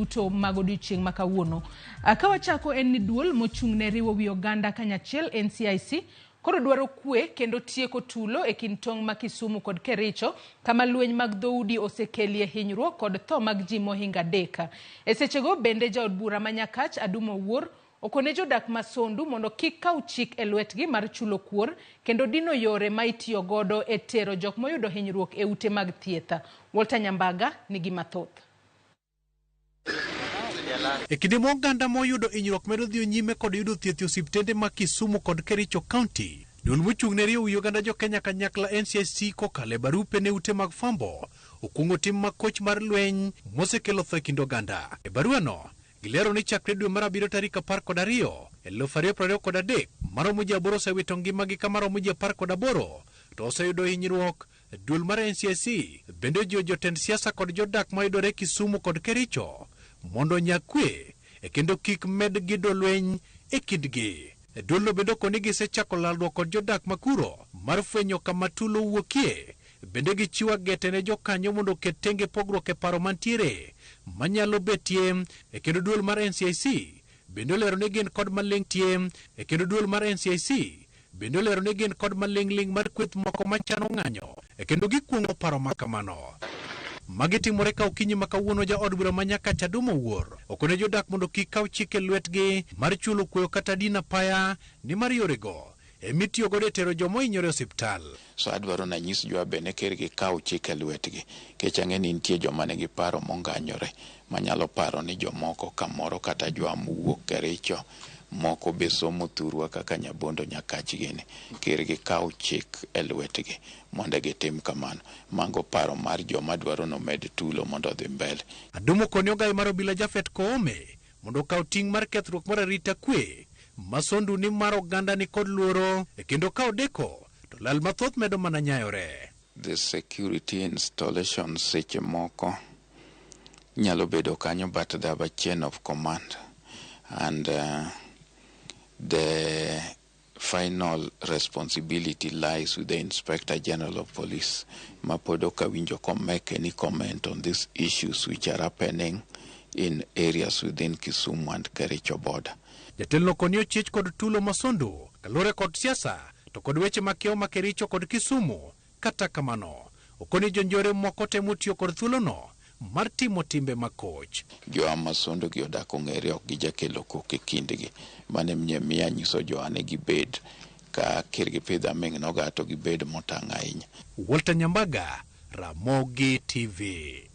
duto mag odiochieng' ma kawuono. Ka wachako en ni duol mochung' ne riwo wi oganda kanyachiel NCIC koro dwaro kwe kendo tieko tulo e kind tong' ma Kisumu kod Kericho kama lweny mag dhoudi osekelie hinyruok kod tho mag ji mohingo 3. E sechego bende jaod bura ma Nyakach Adum Owuor okone jodak ma Sondu mondo kik kaw chik e lwetgi mar chulo kuor kendo dino yore ma itiyo godo e tero jok moyudo hinyruok e ute mag thieth. Walter Nyambaga nigi mathoth. E kinde ma oganda moyudo hinyruok medo dhiyo nyime kod yudo thieth e osiptende ma Kisumu kod Kericho County, duol mochung' ne riwo wi oganda jo Kenya kanyakla NCIC kokalo e barupe ne ute mag fwambo okuong'o tim makoch mar lweny mosekelo tho e kind oganda. E baruano, gilero ni chakre dwe mar abiriyo tarik 12, 2023, maromo ji 8 osewito ngimagi ka maromo ji 18 to oseyudo hinyruok. Duol mar NCIC bende ojiwo jotend siasa kod jodak mayudore Kisumu kod Kericho mondo onya kwe kendo kik med gido lweny e kindgi. Duolno bende okoni gisechako lalruok kod jodak makuro mar fwenyo kama tulo wuokie. Bende gichiwo agete ne jokanyo mondo oket tenge pogruok e paro mantiere manyalo betie. Kendo duol mar NCIC bende olero ni gin kod maling' tie. Kendo duol mar NCIC bende olero ni gin kod maling'ling' mar kweth moko machano ng'anyo kendo gikuong'o paro ma kamano. Magi timore ka okinyi ma kawuono jaod bura ma Nyakach Adum Owuor okone jodak mondo kik kaw chik e lwetgi mar chulo kuoyo kata dino apaya nimar yorego emitiyo godo e tero joma ohinyore e osiptal. So adwaro nanyis jowa bende ker gikaw chik e lwetgi, nikech ang'e ni nitie joma nigi paro monganyore manyalo paro ni jomoko kamoro kata jowa mowuok Kericho moko be somo thurwa kaka Nyabondo Nyakach gini, ker gikaw chik e lwetgi mondo gitim kamano. Mago paro mar joma dwaro nomed tulo mondo odhi mbele. Adum okone ogai mar obila Japhet Koome mondo okaw ting' mar kethruok mar arita kwe ma Sondu ni mar oganda ni kod luoro kendo ka odeko to lal mathoth medo mana nyayore. The security installation seche moko nyalo bedo kanyo, but they have a chain of command and the final responsibility lies with the Inspector General of Police ma pod ok awinjo ko make any comment on these issues which are happening in areas within Kisumu and Kericho border. Jatelo koni ochiech kod tulo ma Sondu kaluwore kod siasa to kod weche makiewo ma Kericho kod Kisumu. Kata kamano, okoni jonjore moko temo tiyo kod thuolono mar timo timbe makoch. Jowa ma Sondu gi odak ong'ere ok gijakelo koko e kindgi. Mano emiyo anyiso jowa ni gibed ka kir gipidho aming' noga to gibed motang' ahinya. Walter Nyambaga, Ramogi TV.